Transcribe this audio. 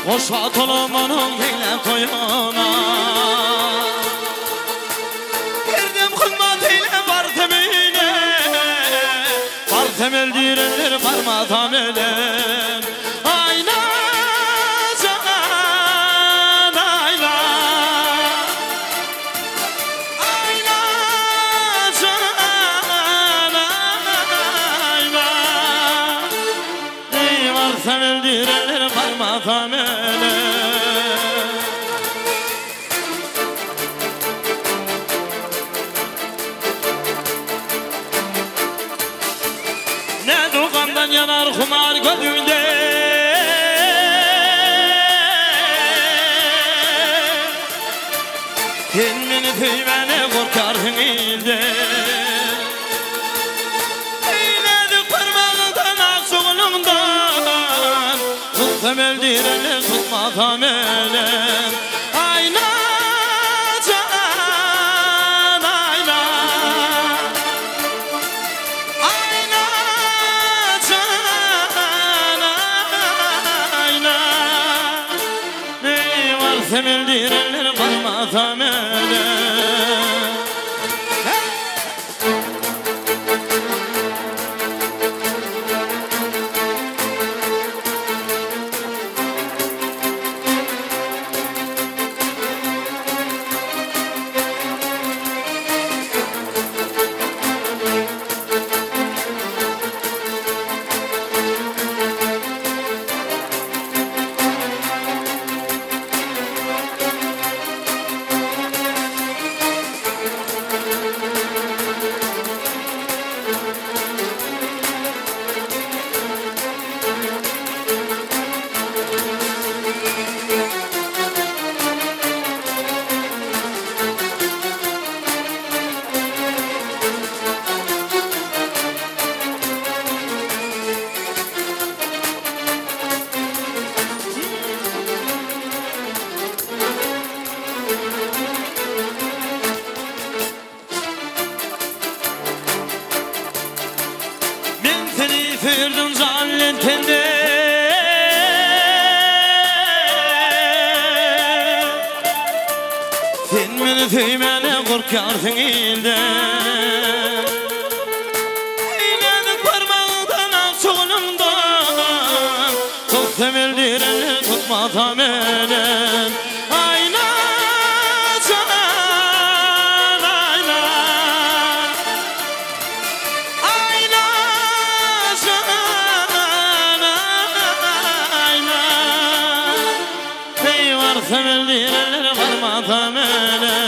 Goşa tolamanyň eýläp toýuna. Herdem hyzmat eýle barsam öýüne. Barsam öldürenler barmasam ölen. Aýna jan aýna. Aýna jan aýna. Eý barsam öldürenler barmasam ölen. Ne dugandan yanar humar gözünde. Sen meni söýmäne gorkarsyň ilde. Eýledik barmagyňdan aşygynyňdan. Tutsam öldürenler tutmasam ölen. Aýna jan aýna. Aýna jan aýna. Ey varsam öldürenler varmasam ölen. Men seni söýdüm zannetende. Sen meni söýmäne gorkarsyň ilde. Eýledik barmagyňdan aşygynyňdan. Tutsam öldürenler tutmasam ölen. Aýna jan aýna. Aýna jan aýna. Ey varsam öldürenler varmasam ölen.